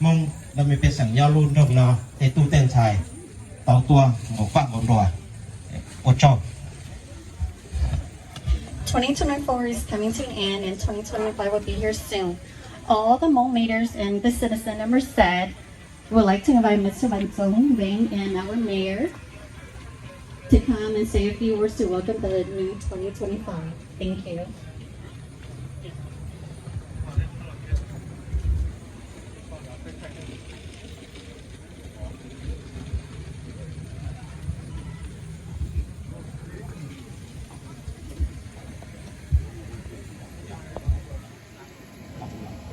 Hmoob los mej pej xeem nyob lub nroog no tej tub tej ntxhais tau tuaj nqus paj nqus nruas. Ua tsaug. Twenty twenty-four is coming to an end and twenty twenty-five will be here soon. All the Hmong leaders and the citizen of Merced, we would like to invite Mister Van Zong Wang and our mayor to come and say a few words to welcome the new twenty twenty-five. Thank you.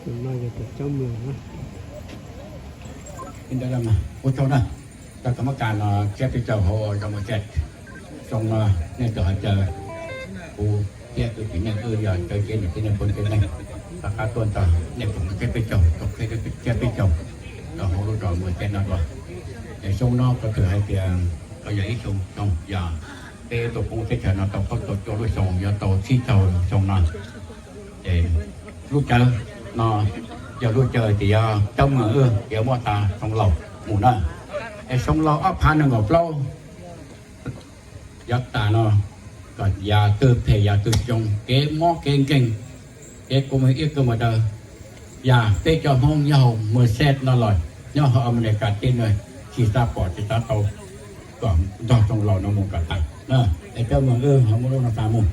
Tus no yog tus coj mws na. Ua tsaug na, cov kab mab kas no thiab peb caug hauv cov mws tsev xyoo no, nej tus hauv caw kuv thiab tus txiv neej wb yog caw ceb niam txiv neej phooj ywg neeg rov qab tuaj nrog nej tus mws tsev peb caug, tus qhib tsev peb caug rau hauv lub zos mws tsev no dua. Es xyoo no kuv twb hais tias koj yog ib xyoo zoo yog peb tus koob teb chaws no tau khaub tau cua lub xyoo yuav tau tsib caug xyoo no. Es lub caw no yog lub caw tias yog coj mws wb yuav muab tas xyoo laus mus na. Es xyoo laus ob phav nees nkaum plaub yuav tas no, kom yam twg phem yam twg zoo, kev mob kev nkeeg, kev kua muag iab kua muag daw, yam peb cov Hmoob nyob hauv Merced no los nyob hauv Amelikas teb no tsis xav pom tsis xav tau, kom ntog xyoo laus no mus kom tas. Es coj mws wb ho muab lub no tas mus.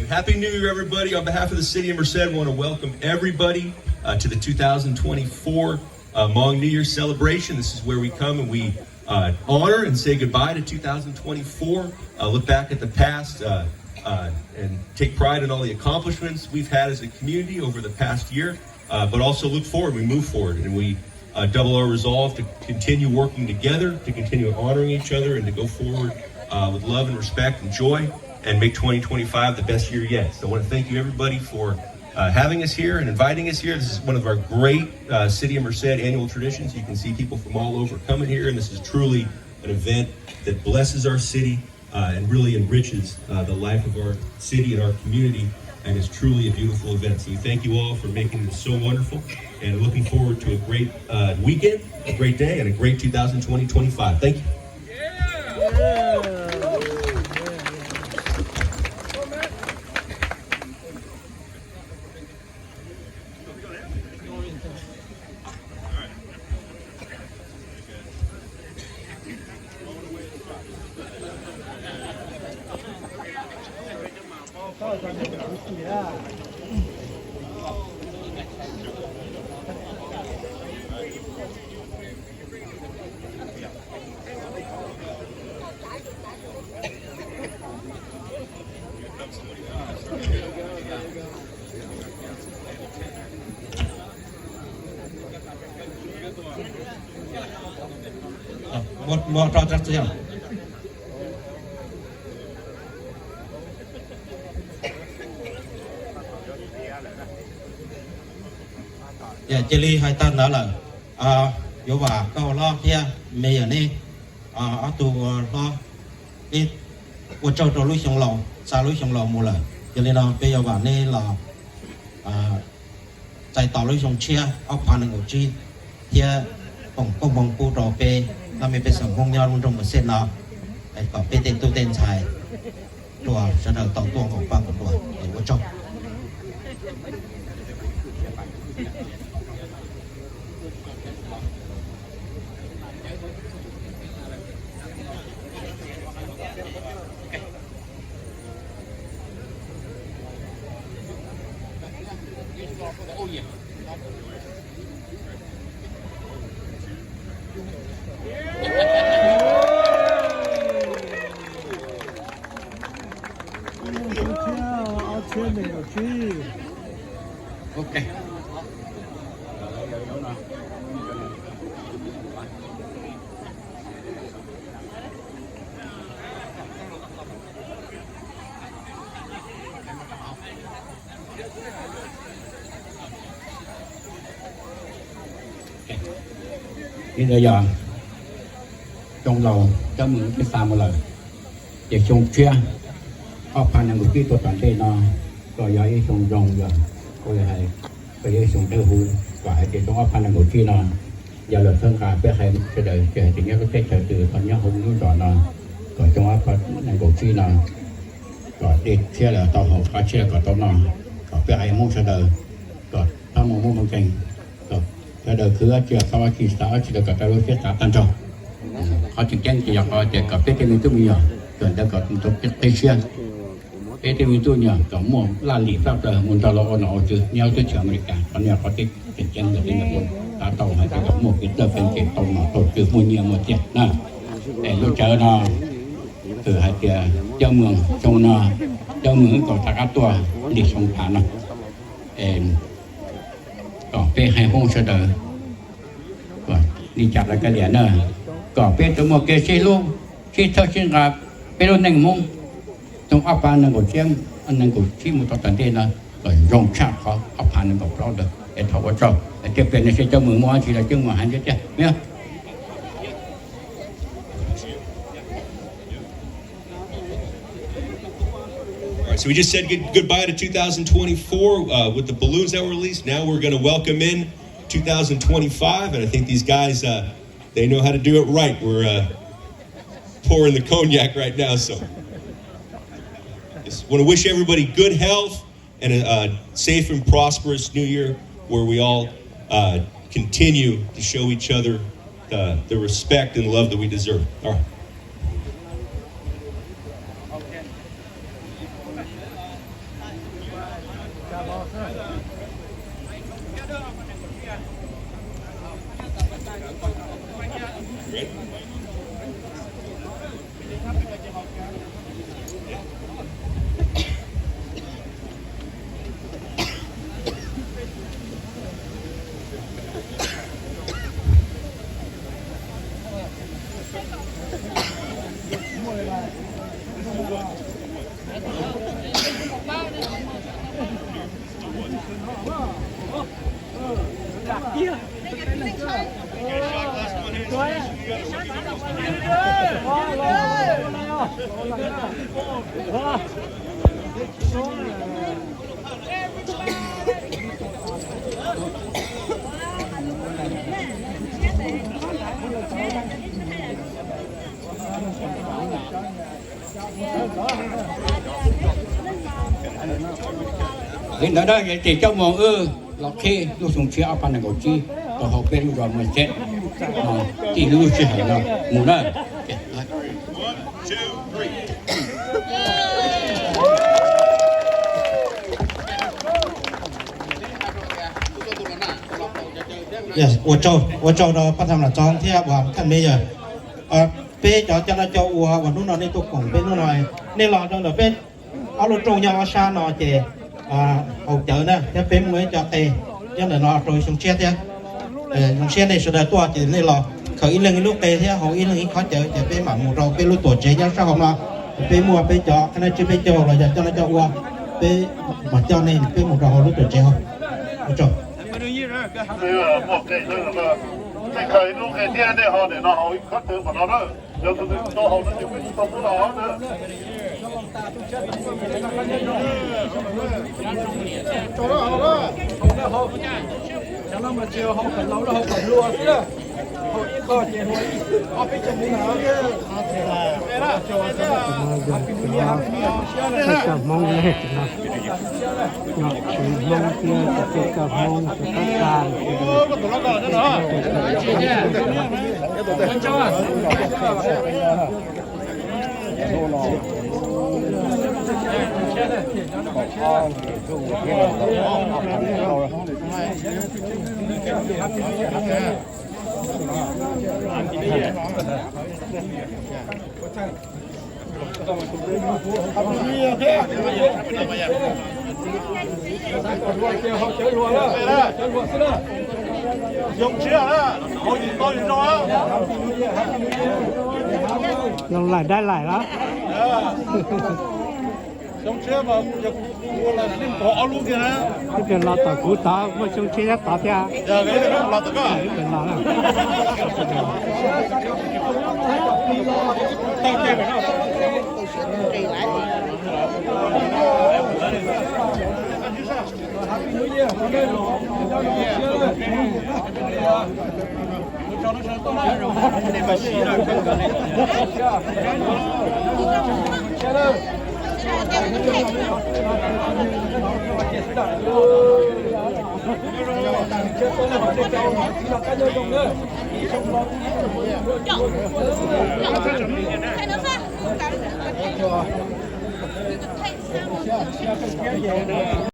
Happy New Year, everybody. On behalf of the city of Merced, we want to welcome everybody uh, to the two thousand twenty-four uh, Hmong New Year celebration. This is where we come and we uh, honor and say goodbye to two thousand twenty-four, uh, look back at the past, uh, uh, and take pride in all the accomplishments we've had as a community over the past year, uh, but also look forward. We move forward and we uh, double our resolve to continue working together, to continue honoring each other, and to go forward uh, with love and respect and joy and make twenty twenty-five the best year yet. So I want to thank you, everybody, for uh, having us here and inviting us here. This is one of our great uh, City of Merced annual traditions. You can see people from all over coming here, and this is truly an event that blesses our city uh, and really enriches uh, the life of our city and our community. And it's truly a beautiful event. So we thank you all for making this so wonderful and looking forward to a great uh, weekend, a great day, and a great two thousand twenty twenty-five. Thank you. Cia li hais tag ntawd lawm, yuav vam koj ua hlob thiab me yawm nej ob tug ua hlob, ua tsaug rau lub xyoo laus, xa lub xyoo laus mus lawm. Yog li no peb yuav vam nej los txais tos lub xyoo tshiab ob phav nees nkaum tsib thiab foom koob hmoov pub rau peb laj mej pej xeem Hmoob nyob lub nroog Mexes no, kom peb tej tub tej ntxhais dua sawv daws tau tuaj nqaum paj nqaum dua. Ua tsaug. Li ntawd yog xyoo laus coj mus twb xa mus lawm, ces xyoo tshiab ob phav nees nkaum tsib tuaj tom ntej no, Koj yog ib xyoo zoo, yog kuv hais, koj yog ib xyoo dawb huv, kom hais tias xyoo ob phav nees nkaum tsib no, yog lawv txhawb nqa peb hais sawv daws, tsis hais tias nyob lub teb chaws twg, tau nyob hauv lub zos no, kom xyoo ob phav nees nkaum tsib no, kom dej tshiab lawv tau haus, qhov tshiab lawv kom tau noj, kom peb haiv Hmoob sawv daws kom txhob muaj mob muaj nkeeg, kom sawv daws khwv ob tsi, xav ob tsi, xav ob tsi los kom tau lub siab xav tag nrho. Qhov tseem ceeb ces yog qhov tias kom peb tej me tub me nyuam kawm ntawv kom tau qib siab, peb tej me tub me nyuam kom muaj laj lim txawj mus nrog luag ua nom ua tswv nyob teb chaws Amelikas. Qhov no yog qhov tseem ceeb, kom peb nyuam tau hais tias kom muaj kev txawj kev ntse, tau nom tau tswv, muaj nyiaj muaj txiaj na. Es lub tsawv no hais tias coj mus xyoo no, coj mus kom rov qab tuaj li xyoo phav no, kom peb haiv Hmoob sawv daws kom li cas los kav liam na, kom peb tau muaj kev sib hlub, sib txhawb sib nqa peb lub neej Hmoob. Xyoo ob phav nees nkaum tsib, nees nkaum tsib mus rau tom ntej no kom zoo tshaj qhov ob phav nees nkaum plaub ntawd. Es thov ua tsaug, thiab peb nej seb coj mus muaj dab tsi los coj mus hais ntxiv thiab. All right, so we just said good, goodbye to two thousand twenty-four uh, with the balloons that were released. Now we're going to welcome in two thousand twenty-five, and I think these guys, uh, they know how to do it right. We're uh, pouring the cognac right now, so just want to wish everybody good health and a, a safe and prosperous new year where we all uh, continue to show each other the, the respect and love that we deserve. All right. Li ntawd na, ces coj mus wb los qhib lub xyoo tshiab ob phav nees nkaum tsib rau hauv peb lub zos Maiv Tsev no, txij lub sij hawm no mus na. Ua tsaug, ua tsaug rau pab tham lam txog thiab uas thaj me yog peb cov coj noj coj ua uas hnub no nej tuaj koom peb hnub no, nej los rau ntawm peb ob lub rooj nyob ob sab no ces haus cawv na thiab peb muaj ib co qe nyob ntawm no rau xyoo tshiab thiab. Zoo siab nej sawv daws tuaj ces nej los khaws ib leeg ib lub qe thiab haus ib leeg ib khob cawv ces peb mam mus rau peb lub tuam tsev nyob sab hauv no. Peb muaj peb cov qhab nab tsib peb caug los yog coj noj coj ua, peb mam coj nej peb mus rau hauv lub tuam tsev hauv. Ua tsaug. Muaj qe, nej khaws ib lub qe thiab nej haus ntawm no haus ib khob cawv pem no na. Cov tus twg tsis tau haus no ces peb tsis tau muab los na. Cov Hmoob ne, nom tswv Hmoob thiab cov Hmoob sawv daws, Zoo laim dai laim los. Xyoo tshiab mas yog kuv ua los nej mus tov ob lub kiag na. Ib pliag los tom kuv tod muaj xyoo tshiab nyob tod thiab. Ib pliag los na.